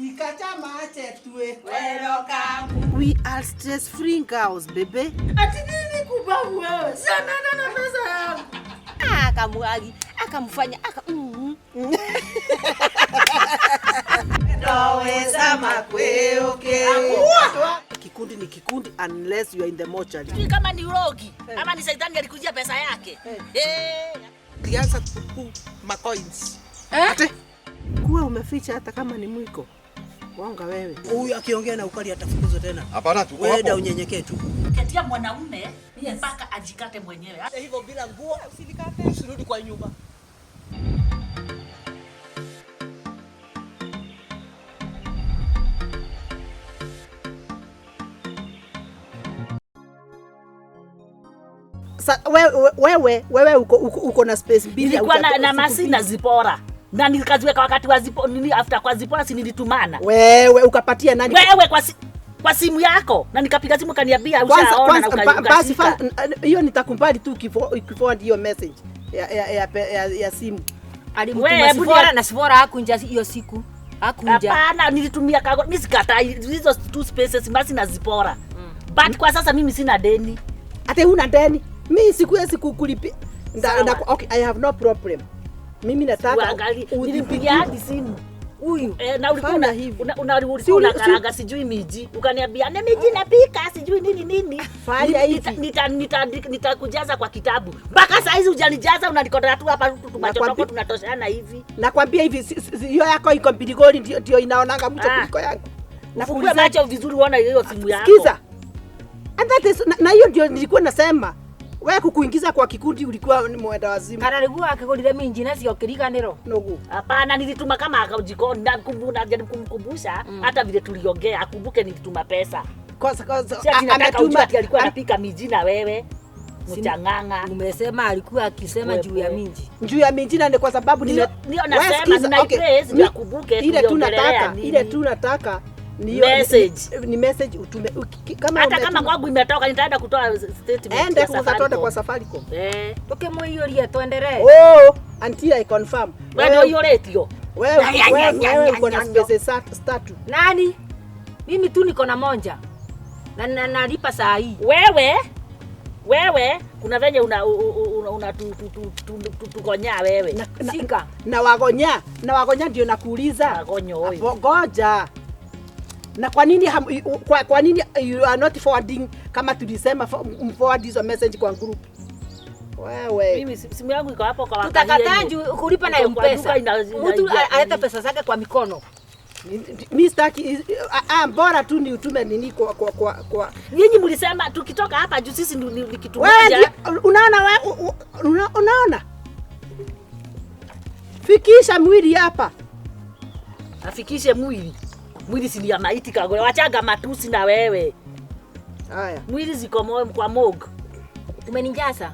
We are stress free girls, baby. Ati nini kubabu wewe? Si ameenda na pesa yangu. Akamwagi, akamfanya aka. Kikundi ni kikundi unless you are in the mortuary. Sijui kama ni urogi ama ni shetani alikujia pesa yake. Eh. Nilianza kupu macoins. Ate. Kuwa umeficha hata kama ni mwiko. Wonga wewe. Huyu akiongea na ukali atafukuzwa tena. Hapana, tuko Wewe hapo. unyenyekee tu. Ketia mwanaume mpaka ajikate mwenyewe. Hivyo bila nguo usirudi kwa nyumba. Sa, wewe wewe wewe uko na space mbili. Nilikuwa na, haujatoa na siku masi mbili. na zipora. Na nikaziweka wakati wa zipo nini after kwa zipora si nilitumana. Wewe ukapatia nani? Wewe kwa simu yako na nikapiga simu kaniambia Kwanza ushaona na kwanza basi ukashika. hiyo nitakubali tu ukiforward hiyo message ya simu. Alimtuma Wewe, hebu Sifora nia- na Sifora hakunja hiyo siku. Hakunja. Hapana, nilitumia kago, mimi sikatai hizo two spaces masi na zipora. But kwa sasa mimi sina deni. Ate huna deni. Mimi sikuwezi kukulipia. Sawa. Okay, I have no problem. Mimi nataka Uangalie, nilipigia hadi simu. Huyu Eh, na ulikuwa Fanya una, hivi. ulikuwa Si unakaranga sijui miji. Ukaniambia ne miji napika sijui nini nini. Fanya hivi. Nitakujaza kwa kitabu. Mpaka saa hizi hujanijaza unanikodora tu hapa tumachotoko tunatoshana hivi. Nakwambia hivi hiyo yako iko mbiligoli ndio inaonanga mtu Ah. kuliko yangu. Ufungue Nakuuliza macho vizuri uone hiyo simu yako. Sikiza. And that is na hiyo ndio nilikuwa nasema. Wewe kukuingiza kwa kikundi ulikuwa ni mwenda wazimu. kana rĩguo akĩgũrire minji nacio kĩriganĩro. Nogu. Hapana, nilituma kama akajikoni na najaribu kumkumbusha hata vile tuliongea akumbuke nilituma pesa. Kwanza Si ati nataka ujue ati alikuwa anapika miji na wewe mchang'ang'a. Umesema alikuwa akisema juu ya minji. Juu ya minjina ni kwa sababu Ndio Wewe nasema sikiza, nina okay, praise ndio akumbuke ile tu tuliongelea nataka nini. ile tu nataka ni Message. ni message utume kama Hata kama kwangu imetoka nitaenda kutoa statement enda ya kukatoa Safaricom. kwa Safaricom. Eh, Tũkĩmũiyũrie twenderee. Oh, until I confirm. wewe ndio uyũrĩtio. Wewe wewe uko na space tatu. Nani? Mimi tu niko na moja. Na nalipa saa hii. Wewe kuna venye una una tugonya wewe. Shika. Na wagonya ndio nakuuliza. Wagonya huyu. Hapo, Ngoja. Na kwa nini kwa nini you are not forwarding kama tulisema forward hizo message kwa group? Wewe. Mimi simu yangu iko hapo kwa wakati. Tutakataa juu kulipa na Iko kwa M-Pesa. duka Mtu inaingia aleta nini? pesa zake kwa mikono. Mimi sitaki bora tu ni utume nini kwa Nyinyi mlisema tukitoka hapa juu sisi ni kitu wewe moja. unaona wewe unaona? Fikisha mwili hapa. Afikishe mwili. Mwili si ni ya maiti kagore. Wachaga matusi na wewe. Haya. Mwili ziko kwa morgue. Umeninjaza.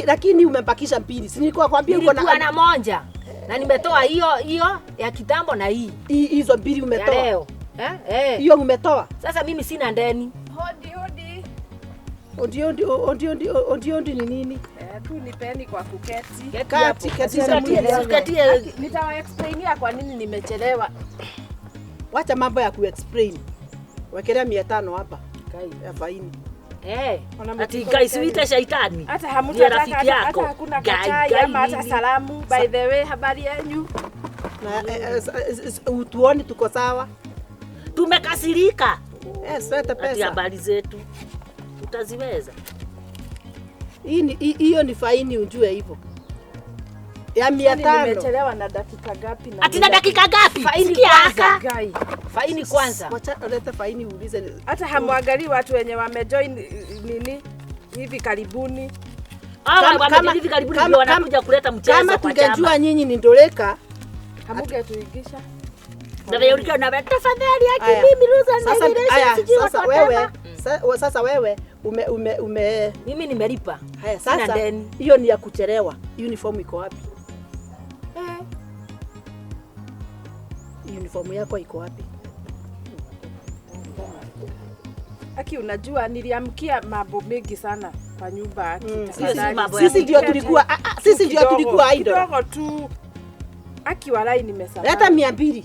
Lakini umebakisha mbili. Si nilikuwa kwambia uko Nilikuwa na na moja. Na nimetoa hiyo hiyo ya kitambo na hii hizo mbili ya umetoa. leo. Eh? Eh. Hiyo umetoa. Sasa mimi sina ndeni. Hodi hodi. Ondi ni nini? Tu nipeni kwa kuketi. Keti Kati hapo. kati za mwili. Ukatie Nitawaexplainia kwa nini nimechelewa. Wacha mambo ya kuexplain. Wekelea 500 hapa ya faini. Eh. ati guys uite shaitani. Hata Ni hamtataka rafiki hata yako. hata hakuna Gai, kachai gai ama hata nini? salamu. By the way, habari yenyu? Na utuone tuko sawa. Tumekasirika. Leta Ati pesa. habari zetu utaziweza. Hiyo ni faini ujue hivyo. Ya 500. Nimechelewa na dakika ngapi na Ati na dakika ngapi? Faini Sikia kwanza. aka. Gai. Faini kwanza. Wacha leta faini uulize. Hata hamwangalii watu wenye wamejoin nini hivi karibuni. Hawa wamejaribu hivi karibuni ndio wanakuja kuleta mchezo Kama kwa tungejua chama. nyinyi ni ndoleka. Hamungetuingisha. Na vile ulikuwa na tafadhali haki Aya. mimi ruza Sasa na aya, sijui sasa watu wewe watema. sasa wewe ume Mimi nimelipa. haya Sina sasa deni. hiyo ni ya kuchelewa. Uniform iko wapi? Uniform yako iko wapi? Aki, unajua niliamkia mambo mengi sana kwa nyumba Aki. Tafadhali. Sisi mambo ya Sisi ndio tulikuwa sisi ndio Kidogo, tulikuwa idol. Kidogo tu. Aki walai nimesahau. Leta 200.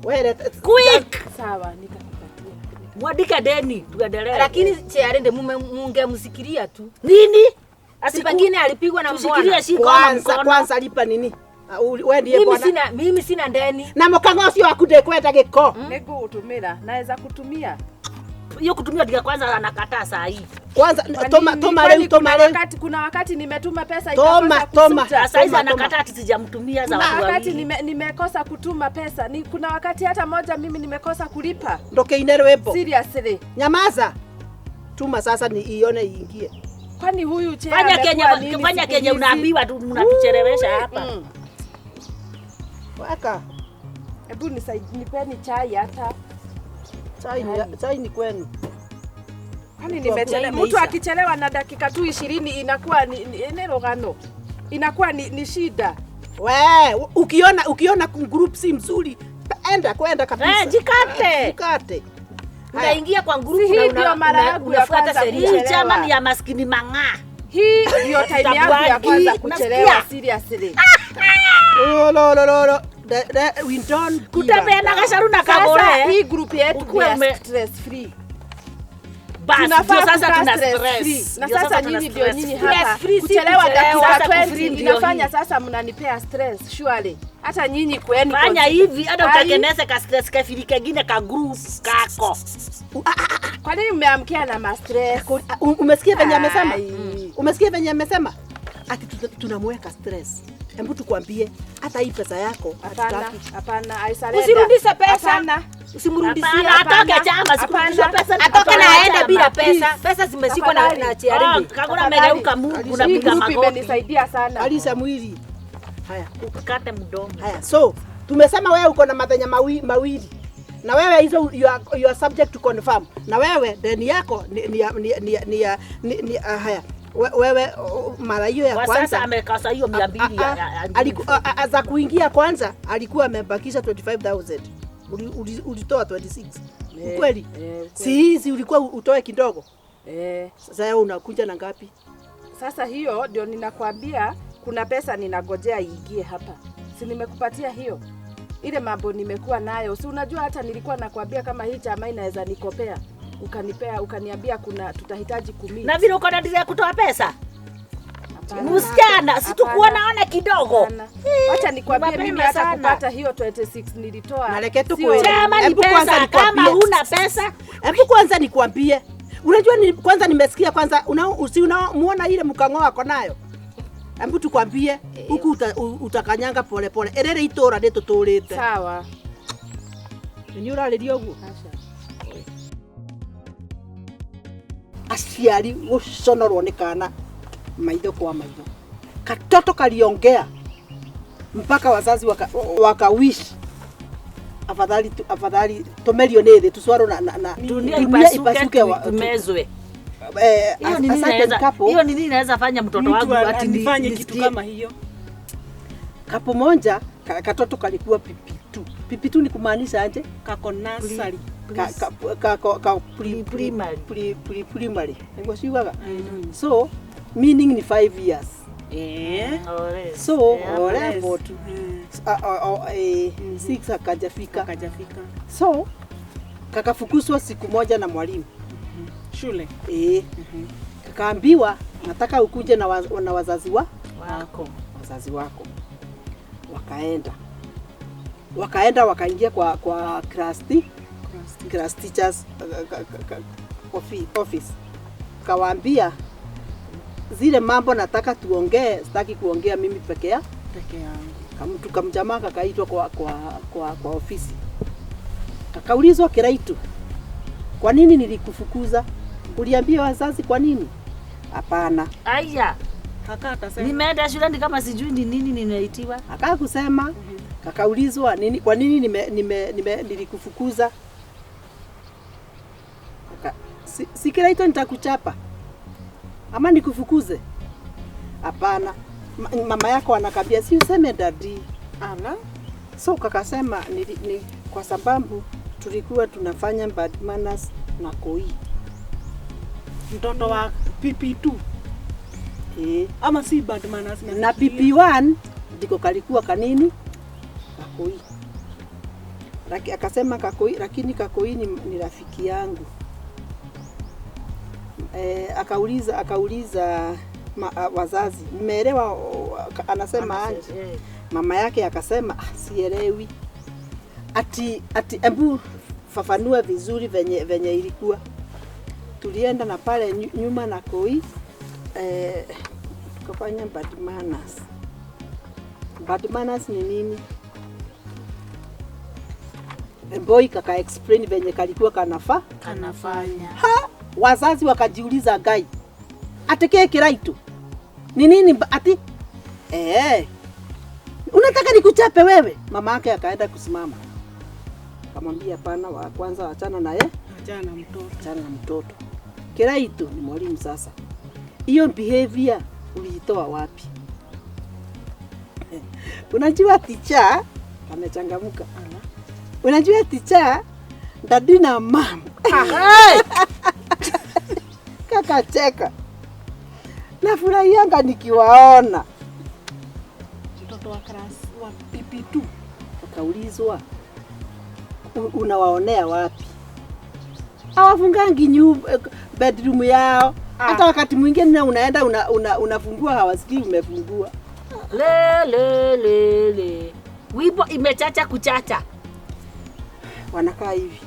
Wewe Quick. Sawa, nitakupatia. Mwandike deni tuendelee. Lakini Chiarende mume mungemsikilia tu. Nini? Si pengine alipigwa na Tushikilie mbwana. shiko ama Kwanza mkono. kwanza lipa nini? Ah, wewe ndiye Mimi bwana. sina ndeni. Na mukango ucio waku ndekwenda giko. Nĩngũgũtũmĩra, naweza kutumia. Hiyo kutumia ndio kwanza anakataa saa hii. Kwanza Kwa toma nini? toma Kwani leo toma kuna leo. wakati nimetuma pesa Toma, ikakosa toma. kusuta. Saa hizi Toma, toma. anakataa ati sijamtumia za Kuna watu wakati wawili. nimekosa kutuma pesa. Kuna wakati hata moja mimi nimekosa kulipa. Ndokeine rwimbo. Seriously. Nyamaza. Tuma sasa ni ione iingie. Kwani huyu chair Fanya amekuwa Kenya, nini fanya siku Kenya hizi? unaambiwa tu mnatuchelewesha hapa. Weka. Hebu nipeni chai hata. Chai ni kwenu. Kwani nimechelewa? Imeisha. Mtu akichelewa na dakika tu 20 inakuwa ni rogano. Inakuwa ni shida. We, ukiona group si mzuri, enda kwenda kabisa. Eh, jikate. Jikate. Haya. Unaingia kwa Si group hii na ndio mara yangu ya unafuata kwanza sheria. Hii kuchelewa. chama ni ya maskini mang'aa. Hii ndio time yangu ya kwanza Hii, kuchelewa unasikia? seriously. Oh, lo lo lo lo. We don't give Kutembea a na damn. gacaru na Sasa kagore. hii group yetu ni Ukuwe ya stress free. Basi ndio Tunafaa sasa kukaa tuna stress stress. free. Na Ndio sasa tuna nyinyi ndio stress nyinyi free. hapa Stress free si kuchelewa kuchelewa. dakika Sasa 20 kufree ndio inafanya hii. sasa mnanipea stress surely. Hata nyinyi kweni Fanya hivi hata Ai. utengeneze ka stress kafiri kengine ka group kako. Kwa nini mmeamkia na ma stress? Umesikia venye amesema? Ai. Umesikia venye amesema? Ati tunamweka stress. Hebu tukwambie hata hii pesa yako Hapana, hatutaki. hapana, I surrender. Usirudishe pesa. Hapana. Usimrudishie. Hapana, atoke chama, sikurudisha Hapana. pesa. Atoke na aende chama. bila pesa. Pesa zimeshikwa na Tafadhali. na Oh, Chiarende. Kagura amegeuka Mungu Hii unapiga group magoti. imenisaidia sana. Alisha mwili. Haya. Ukate mdomo. Haya, so tumesema wewe uko na mathenya mawili na wewe hizo you are subject to confirm. Na wewe deni yako ni ni ni ni, ni, ni, ni haya wewe mara hiyo ya Kwa kwanza sasa amekosa hiyo 200 ya za kuingia kwanza alikuwa amebakisha 25,000. Ulitoa 26. Ukweli? Si hizi ulikuwa utoe kidogo. Sasa wewe unakuja na ngapi? Sasa hiyo ndio ninakwambia kuna pesa ninagojea iingie hapa. Si nimekupatia hiyo? Ile mambo nimekuwa nayo. Si unajua hata nilikuwa nakwambia kama hii chama inaweza nikopea. Ukanipea, ukaniambia kuna tutahitaji kumi. Na vile uko na dili ya kutoa pesa. Hapana. Msichana, si tukuwa Hapana. naona kidogo. Hapana. Wacha nikwambie Mapema mimi hata sana. kupata hiyo 26 nilitoa. Na leke tu Sio- kuelewa. Chama ni Hebu kwanza pesa, kama nikwambie. huna pesa Hebu kwanza nikwambie. Unajua ni, kwanza nimesikia kwanza unamuona ile mkango wako nayo. Hebu tukwambie huku utakanyanga pole pole. Erere itora nĩ tũtũrĩte. Sawa. Nĩ ũrarĩria ũguo? Aciari gũconorwo nĩ kana maitho kwa maitho. Katoto kaliongea mpaka wazazi waka wish afadhali tumerio nĩ thĩ tucwarwo na dunia ipasuke tumezwe. Hiyo ni nini naweza, hiyo ni nini naweza fanya mtoto wangu ati nifanye kitu kama hiyo? Kapo moja katoto kalikuwa PP2. PP2 ni kumaanisha aje? Kako nursery. Ka primary. Niguo ciugaga. So meaning ni 5 years. So level 2. 6 akajafika. So kakafukuzwa siku moja na mwalimu shule. Kakaambiwa nataka ukuje na wazazi wako. Wazazi wako. Wakaenda wakaingia kwa class teachers office. Kawaambia zile mambo nataka tuongee, sitaki kuongea mimi peke yangu. Kamtu kamjamaa kakaitwa kwa ofisi. Kakaulizwa Kiraitu, kwa nini nilikufukuza? Uliambia wazazi kwa nini? Hapana. Aya. Kaka atasema. Nimeenda shuleni kama sijui ni nini nimeitiwa. Aka kusema, kakaulizwa nini, kwa nini nilikufukuza? Si Kiraitu nitakuchapa ama nikufukuze? Hapana. Mama yako anakambia si useme daddy. Ala. So kakasema ni kwa sababu tulikuwa tunafanya bad manners na koi. Mtoto wa PP2. Ama si bad manners na PP1 ndiko kalikuwa kanini kakoi. Akasema Kakoi, lakini Kakoi ni rafiki yangu. Akauliza wazazi, mmeelewa? Anasema aje? Mama yake akasema, "Ah, sielewi." Ati embu fafanua vizuri venye ilikuwa. Tulienda na pale nyuma na Koi, tukafanya bad manners. Bad manners ni nini? Boy kaka explain venye kalikuwa kanafaa. Kanafanya. Wazazi wakajiuliza, gai ati kĩ kĩraitũ ni nini ati unataka nikuchape wewe? Mama yake akaenda kusimama, akamwambia hapana, wa kwanza wachana naye, Achana na mtoto. Achana na mtoto. Kiraito ni mwalimu sasa. Hiyo behavior uliitoa wapi? Unajua teacher amechangamka. Unajua teacher, daddy na mom kakacheka. Nafurahianga nikiwaona. Mtoto wa class wa PP2. Akaulizwa, "Unawaonea wapi? Hawafungangi bedroom yao. Hata wakati mwingine unaenda unafungua hawasikii umefungua." Le le le le. Wimbo imechacha kuchacha. Wanakaa hivi.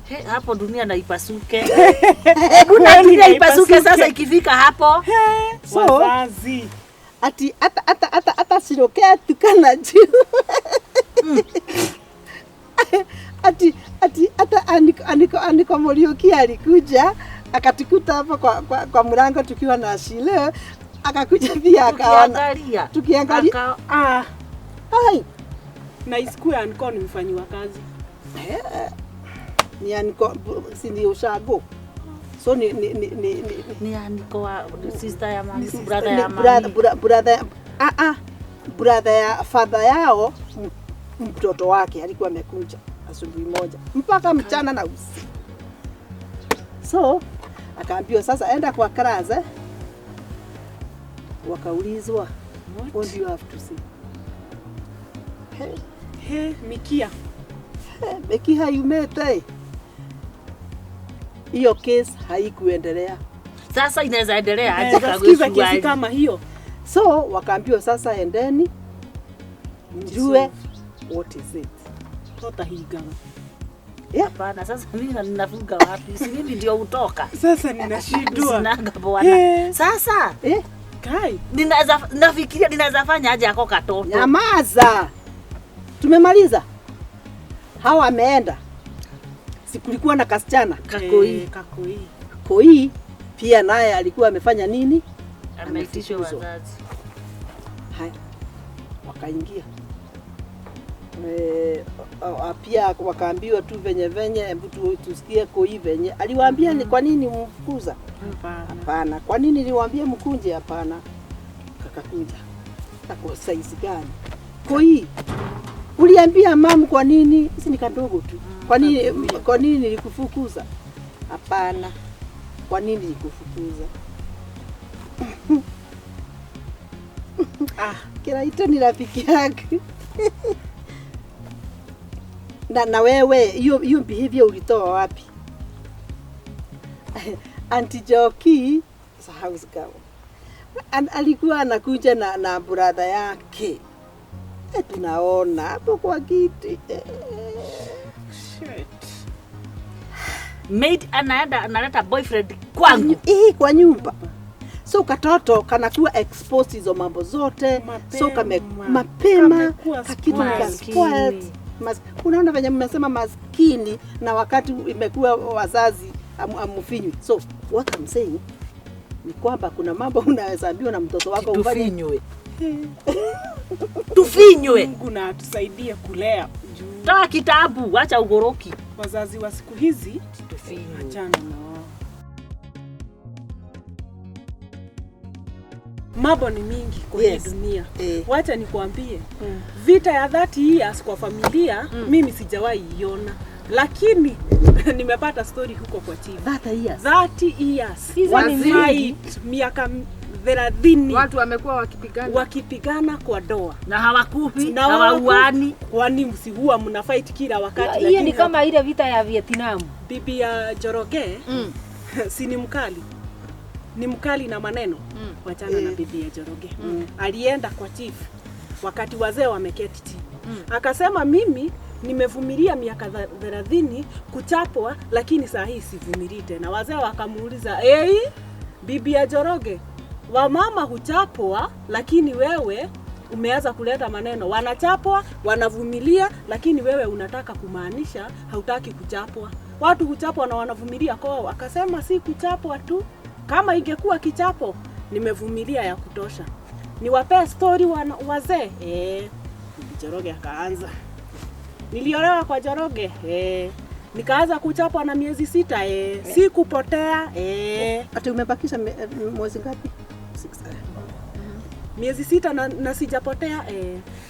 He, hapo dunia na ipasuke. Hebu na dunia ipasuke sasa ikifika hapo. So, Wazazi. ati hata sirokea tukana juu. Ati hata aniko Muriuki alikuja akatukuta hapo kwa mlango tukiwa na Shile, akakuja pia akaona. Tukiangalia. Tukiangalia. Ah, Ai, na isikue aniko ni mfanyi wa kazi. Ni aniko si ni ushago. So ni Ni aniko wa sister ya mami, brother ni ya mami. Brother, brother ya father yao, mtoto wake alikuwa amekuja asubuhi moja mpaka mchana na usiku. So akaambiwa sasa enda kwa class. Wakaulizwa, "What do you have to say?" He, Mikia. Meki hayumete. Hiyo case haikuendelea. Sasa inaweza endelea aje Naweza sikiza Kagwe kesi kama hiyo. So wakaambiwa sasa endeni mjue what is it. Totahigaga. Hapana, sasa mimi ninafunga wapi? Si mimi ndio utoka. Sasa ninashindwa. Sinaga bwana. Sasa Kai. ninaweza nafikiria ninaweza fanya aje ako katoto. Nyamaza. Tumemaliza. Hawa wameenda. Sikulikuwa na kasichana. Kakoi. Kakoi. Koi pia naye alikuwa amefanya nini? Ameitishwa Amefukuzwa. wazazi. Haya. Wakaingia. Pia wakaambiwa tu venye hebu tusikie Koi venye. Aliwaambia ni kwa nini mfukuza? Hapana. Hapana. Kwa nini niliwaambia mkunje? Hapana. Kakakunja. Kwa size gani? Koi. Uliambia mamu kwa nini? Si ni kadogo tu. Kwa nini nilikufukuza? Hapana. Kwa nini nilikufukuza? Kiraito ni rafiki yake. Na wewe hiyo behavior ulitoa wapi? Auntie Joki is a house girl. Alikuwa anakuja na brother yake. Tunaona hapo kwa kiti. Shit. Maid anaenda analeta boyfriend kwangu. Kwa nyumba. So katoto kanakuwa exposed hizo mambo zote. So Mapema. mapema Kamekuwa kakitu ka spoiled. spoiled. Unaona venye mmesema maskini na wakati imekuwa wazazi amufinywi. So what I'm saying ni kwamba kuna mambo unaweza ambiwa na mtoto wako ufanye. Tufinywe. Tufinywe. Mungu na atusaidie kulea juu Toa kitabu, acha ugoroki. wazazi wa siku hizi Tufinywe. achana na wao. Mambo ni mingi kwa hii dunia. Wacha nikuambie, vita ya 30 years kwa familia mimi sijawahi iona, lakini Nimepata story huko kwa chief. 30 years. 30 years. Hizo ni mingi. Wakifight miaka 30 Watu wamekuwa wakipigana. wakipigana kwa doa. Na hawakufi, Na hawauani. Kwani msihua mna fight kila wakati. Hiyo ni lakini kama ile vita ya Vietnam. bibi ya Njoroge si ni mkali, ni mkali na maneno. Wachana na bibi ya Njoroge. Alienda kwa chief wakati wazee wameketi chini, akasema mimi nimevumilia miaka 30 kuchapwa, lakini saa hii sivumilii tena. Wazee wakamuuliza, ei, bibi ya Njoroge, wamama huchapwa, lakini wewe umeanza kuleta maneno. Wanachapwa, wanavumilia, lakini wewe unataka kumaanisha hautaki kuchapwa. Watu huchapwa na wanavumilia kwao. Akasema si kuchapwa tu, kama ingekuwa kichapo nimevumilia ya kutosha. Niwapee story wazee. Bibi Njoroge akaanza, niliolewa kwa Njoroge, nikaanza kuchapwa na miezi 6, sikupotea, Ati umebakisha mwezi ngapi? 6. Miezi 6 na sijapotea.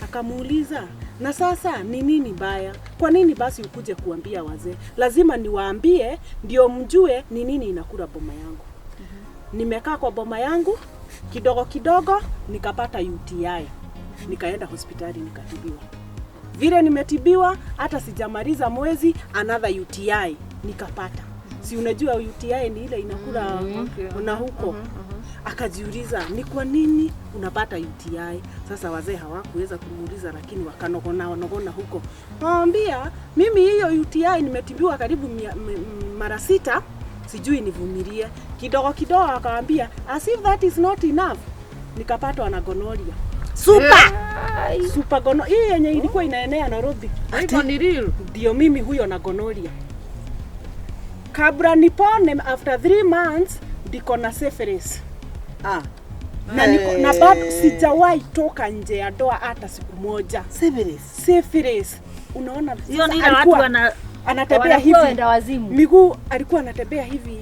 Akamuuliza, na sasa ni nini mbaya? Kwa nini basi ukuje kuambia wazee? Lazima niwaambie ndio mjue ni nini inakula boma yangu. Nimekaa kwa boma yangu kidogo kidogo nikapata UTI. Nikaenda hospitali nikatibiwa. Vile nimetibiwa hata sijamaliza mwezi, another UTI nikapata. Si unajua UTI ni ile inakula na huko. Akajiuliza ni kwa nini unapata UTI. Sasa wazee hawakuweza kumuuliza, lakini wakanogona nogona huko. Naambia mimi hiyo UTI nimetibiwa karibu mara 6, sijui nivumilie. Kidogo kidogo akaambia as if that is not enough, nikapatwa na gonorrhea. Super gono hii yenye ilikuwa inaenea Nairobi. Hivyo ni real. Ndio mimi huyo na gonorrhea. Kabla nipone after 3 months ndiko na syphilis. Na niko, na bado sijawahi toka nje ya doa hata siku moja. Syphilis. Syphilis. Unaona Hiyo ni ile watu anatembea hivi. Wanakuwa wazimu. Miguu alikuwa anatembea hivi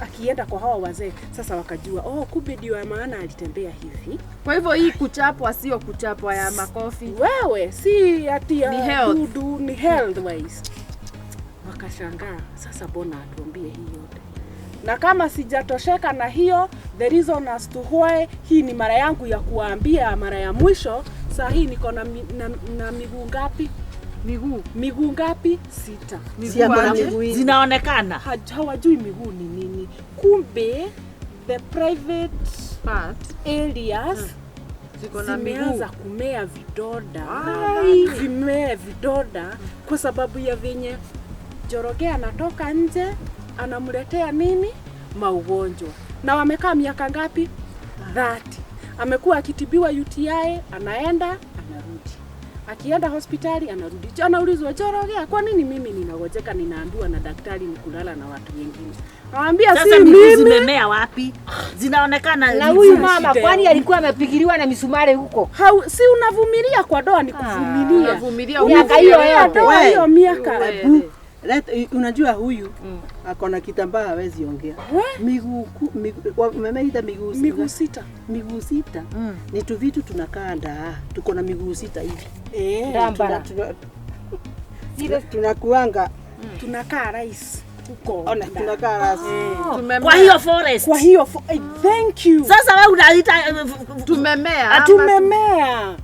akienda kwa hawa wazee. Sasa wakajua, oh, kumbe ndio ya maana alitembea hivi. Kwa hivyo hii kuchapwa sio kuchapwa ya makofi. Wewe si ati Ni health. dudu, ni health wise. Wakashangaa, sasa bona atuambie hii yote. Na kama sijatosheka na hiyo, the reason as to why hii ni mara yangu ya kuambia mara ya mwisho. Saa hii niko na, na miguu ngapi? Miguu ngapi? 6. Si ako na miguu hii. Zinaonekana. Hawajui miguu ni nini. Kumbe the private part areas ziko na miguu. zimeanza kumea vidoda. Vimea vidoda kwa sababu ya venye Njoroge anatoka nje anamletea nini? Maugonjwa. Na wamekaa miaka ngapi? 30. Amekuwa akitibiwa UTI, anaenda, anarudi. Akienda hospitali anarudi. Anaulizwa, Njoroge, kwa nini mimi ninagojeka ninaambiwa na daktari ni kulala na watu wengine? Anaambia Sasa si miguu mimi. zimemea wapi? Zinaonekana Na huyu miguu. mama kwani alikuwa amepigiliwa na misumari huko? Si unavumilia kwa doa ni kuvumilia. Unavumilia Miaka hiyo yote. Doa hiyo miaka. Unajua huyu ako na kitambaa hawezi ongea. Miguu umemeita miguu sita. Miguu 6. Miguu 6. Ni tu vitu tunakaa ndaa. Tuko na miguu 6 hivi. Tunakuanga Tunakaa rais huko. Ona tunakaa rais. Kwa hiyo forest. Kwa hiyo thank you. Sasa wewe unaita tumemea. Tumemea.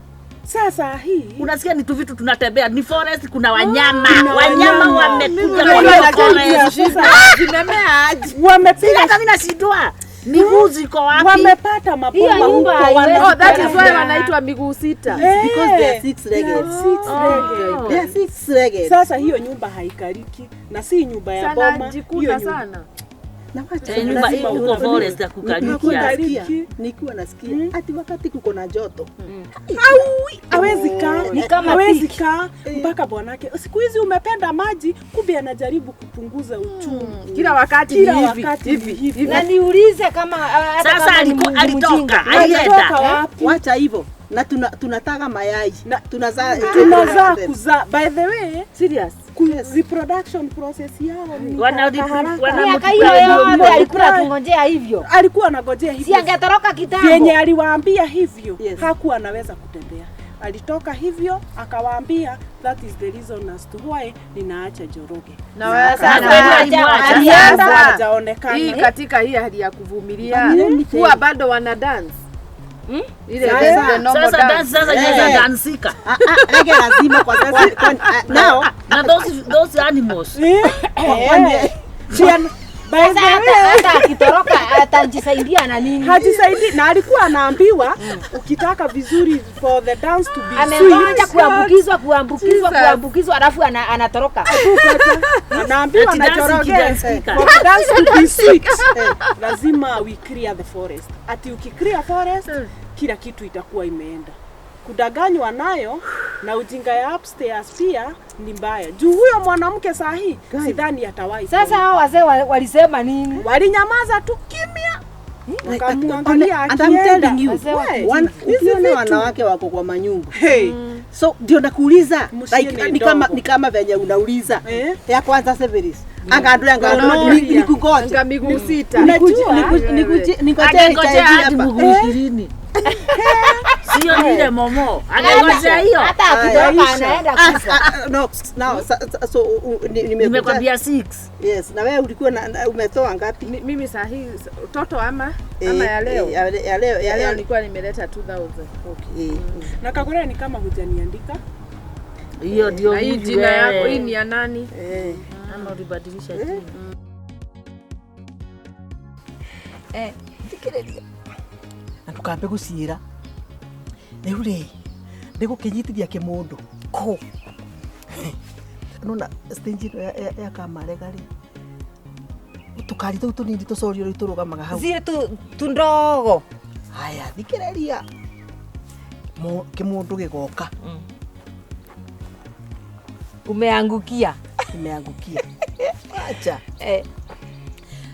Sasa hii unasikia ni tu vitu tunatembea, ni forest, kuna wanyama. Wanyama wamekuja kwa Mimi hiyo najua forest. sasa Zimemea aje? Wamepiga Hata mimi nashindwa. Miguu ziko wapi? Wamepata maboma Hiyo nyumba huko. haiwezi Oh, that is why Wana- wanaitwa miguu 6. Because they are 6 legged. They are 6 legged. Sasa hiyo nyumba haikaliki na si nyumba ya Sana boma. jikuna sana. Na wacha Nyumba lazima huko forest ya kukalikia. Nikiwa nasikia ati wakati kuko na joto. Hawezi kaa, Ni kama hawezi tiki. kaa mpaka bwanake. Siku hizi umependa maji, kumbe anajaribu kupunguza uchungu. Kila wakati Kila ni hivi, wakati hivi, hivi. Na niulize kama hata Sasa kama ni alitoka, mjinga. alienda. Alitoka wapi? Wacha hivyo. Na tunataka mayai. Tunazaa Tunazaa kuzaa. By the way, Serious. Reproduction process yao ni haraka. Miaka hiyo yote alikuwa akingojea hivyo. Alikuwa anagojea hivyo. Si angetoroka kitambo. Vyenye aliwaambia hivyo, Yes. hakuwa anaweza kutembea. Alitoka hivyo akawaambia that is the reason as to why ninaacha Njoroge. Na wewe Sasa sasa Alienda Sasa. hajaonekana. Hii katika hii hali ya kuvumilia huwa bado wana dance ile Sasa. the normal Sasa dance. dance sasa inaweza dansika. Ah, ah, reggae lazima kwa now Na those animals. kwani By the way, Hata akitoroka atajisaidia na nini? hajisaidii na alikuwa anaambiwa ukitaka vizuri for the dance to be Amengoja sweet, kuambukizwa kuambukizwa Jesus. kuambukizwa, alafu anatoroka. anaambiwa Ati na dance Njoroge ikidansika. for the dance to be sweet lazima we clear the forest. Ati ukiclear forest kila kitu itakuwa imeenda. Kudanganywa nayo na ujinga ya upstairs pia ni mbaya. Juu huyo mwanamke saa hii sidhani atawahi. Sasa hao wazee walisema nini? Walinyamaza tu kimya, wakamwangalia And I'm akienda. telling you, Wazee wa ukiona wanawake wako kwa manyumba Hey. so ndio nakuuliza Mshie like, ni ni kama ndogo. ni kama venye unauliza Eh? ya kwanza severis angandwe Gloria. nikugoje Anga miguu sita. Nikuje Angengojea hadi mguu 20. Sio ni ile momo. Angengojea hiyo. Hata akitoroka anaenda kufa. No, now so Nimekwambia 6. Yes, na wewe ulikuwa umetoa ngapi? Mimi saa hii toto ama ama ya leo. Ya leo, ya leo, Ya leo nilikuwa nimeleta 2000. Okay. Na Kagure ni kama hujaniandika. Hiyo ndio Na hii ujue. jina yako hii ni ya nani? Ama ulibadilisha jina. Thikĩrĩria na ndũkambe gũciĩra rĩu rĩ ndĩgũkĩnyitithia kĩmũndũ kũ nona stage ĩno ya kamarega rĩ tũkari tũu tũnini tũcorio rĩu tũrũgamaga hau Zile tu tundogo. haya thikĩrĩria kĩmũndũ gĩgoka. Umeangukia. Nimeangukia acha Eh.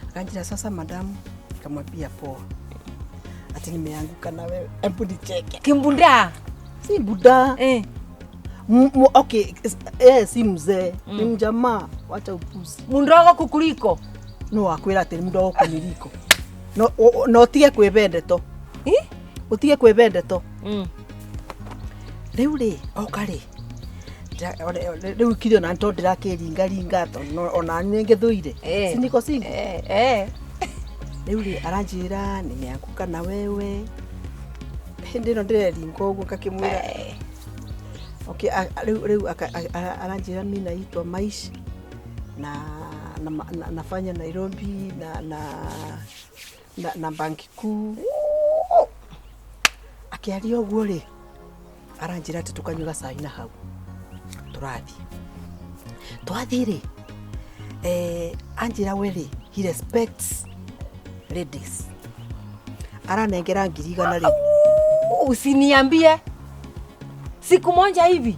Akanjira sasa madamu, nikamwambia poa, ati nimeanguka na wewe, hebu nicheke. Kimbunda. Si buda. Eh. Okay, si mzee, ni mjamaa, wacha upuzi. Mundogo kukuliko. No akwira ati ni mdogo kuniliko. No no utige kwĩbendeto. Eh? Utige kwĩbendeto. Mm. Rĩu rĩ, oka rĩ. Rĩu kirio na to ndĩrakĩringaringa to ona nĩ ngĩthũire. Eh. Si niko single. Eh, eh. Rĩu rĩ aranjĩra nimeanguka na wewe. Hĩndĩ ĩno ndĩreringa ũguo ngakĩmwĩra. Okay, rĩu aranjĩra mimi naitwa Maish na nafanya Nairobi na banki kuu. Akĩaria ũguo rĩ aranjĩra atĩ tũkanyua gacai na hau tũrathiĩ twathiĩ rĩ anjĩra we rĩ he respects ladies aranengera 100,000 rĩ. Usiniambie siku moja hivi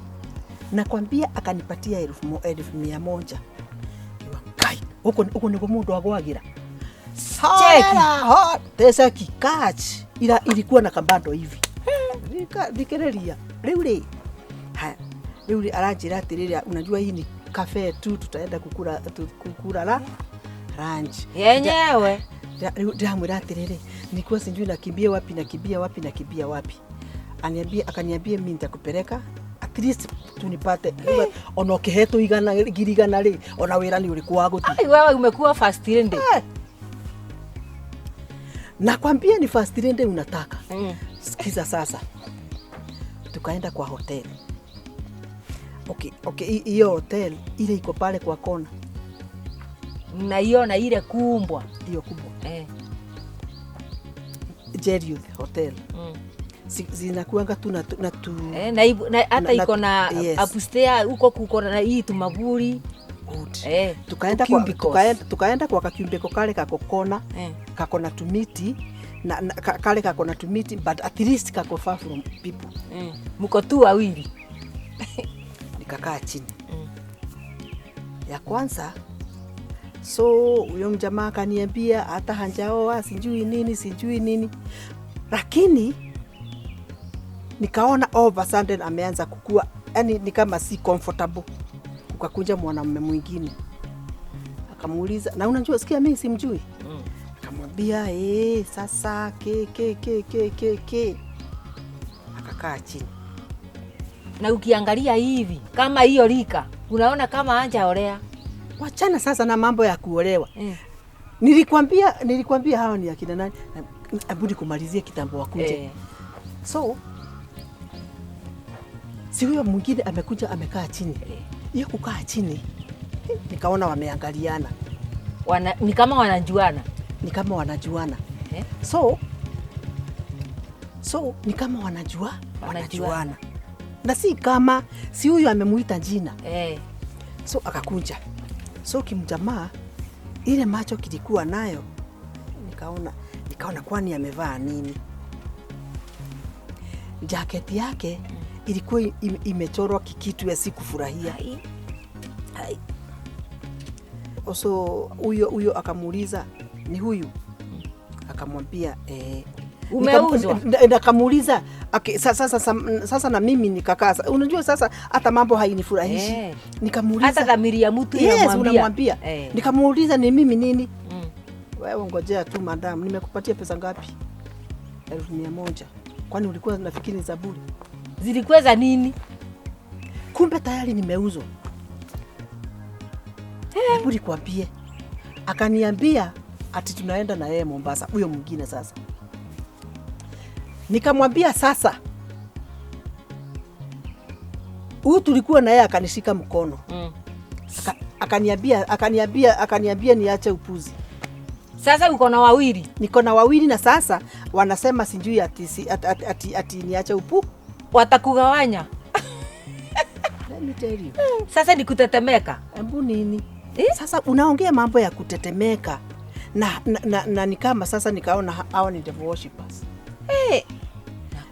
nakwambia akanipatia 100,000. Kai huko niko mundu agwagira Cheki. Teceki catch ila ilikuwa na kambando hivi thikĩrĩria rĩu rĩ haya rĩu rĩ aranjĩra atĩrĩrĩ unajua hii ni cafe tu tutaenda kukula kukula la lunch yenyewe. Rĩu ndĩramwĩra atĩrĩrĩ nilikuwa sijui nakimbia wapi nakimbia wapi nakimbia wapi aniambia akaniambia mimi nitakupeleka at least tunipate ona ũkĩhetwo 100,000 rĩ ona wĩra nĩ ũrĩkũ wa gũthiĩ. Ai, wewe umekuwa fast lady. Nakwambia ni fast lady unataka. Sikiza sasa. Tukaenda kwa hotel. Okay, hiyo hotel ile iko pale kwa kona. Naiona ile kubwa. Hiyo kubwa. Jeriuth Hotel. Zinakuanga tu na tu Na hata iko na yes. Upstairs huko kuko na hii tumaburi. Good. Tukaenda Tukaenda kwa kakiumbiko kale kako kona. Kako na tumiti na kale kako na tumiti but at least kako far from people. Mko tu wawili. Nikakaa chini. Ya kwanza so huyo mjamaa akaniambia hata hanjaoa sijui nini sijui nini. Lakini nikaona all of a sudden ameanza kukua, yani ni kama si comfortable. Ukakuja mwanamume mwingine. Akamuuliza, na unajua sikia mimi simjui. Akamwambia sasa ke ke ke ke ke ke. Akakaa chini. Na ukiangalia hivi kama hiyo rika unaona kama hajaolea. Wachana sasa na mambo ya kuolewa. Nilikwambia hawa ni akina nani? Hebu nikumalizie kitambo wakuje. So si huyo mwingine amekuja amekaa chini. Hiyo kukaa chini nikaona wameangaliana. Ni kama wanajuana. Ni kama wanajuana. So ni kama wanajua, wanajuana. Na si kama si huyu amemuita jina. So akakunja. So kimjamaa ile macho kilikuwa nayo nikaona kwani amevaa nini? Jaketi yake ilikuwa imechorwa kikitu ya sikufurahia. Ai. So huyo akamuuliza ni huyu? Akamwambia Umeuzwa? Nikamuuliza sasa na mimi nikakaa. Unajua sasa hata mambo hainifurahishi. Nikamuuliza hata dhamiri ya mtu yes, inamwambia. Unamwambia. Nikamuuliza ni mimi nini? Wewe ngojea tu madam, nimekupatia pesa ngapi? 100,000. Kwani ulikuwa unafikiri za bure? Zilikuwa za nini? Kumbe tayari nimeuzwa. Hebu nikwambie. Akaniambia ati tunaenda na yeye Mombasa, huyo mwingine sasa. Nikamwambia sasa huyu tulikuwa na yeye akanishika mkono. Akaniambia niache upuzi. Sasa uko na wawili? Niko na wawili na sasa wanasema sijui ati niache upu. Watakugawanya. Let me tell you. Sasa ni kutetemeka. Hebu nini? Sasa unaongea mambo ya kutetemeka. Na ni kama sasa nikaona hawa ni devil worshippers.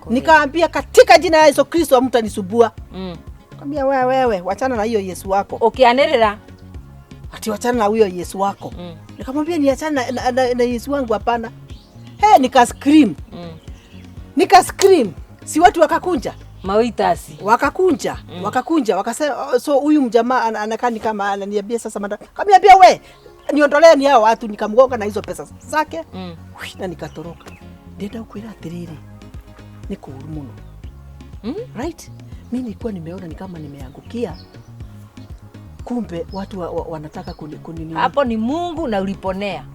Nikaambia katika jina la Yesu Kristo hamtanisumbua. Nikamwambia wewe wachana na hiyo Yesu wako. Ukianĩrĩra. Ati wachana na huyo Yesu wako. Nikamwambia niachane na Yesu wangu hapana. Hey, nika scream. Nika scream. Si watu wakakunja? Mawitasi. Wakakunja, wakakunja, wakasema so huyu mjamaa anakaa ni kama ananiambia sasa madam. Kaniambia we niondolee ni hao watu, nikamgonga na hizo pesa zake. Na nikatoroka. Ndenda kwira atiriri. Ni kuru muno. Right? Mimi nilikuwa nimeona ni kama nimeangukia. Kumbe watu wanataka kunini. Hapo ni Mungu na uliponea.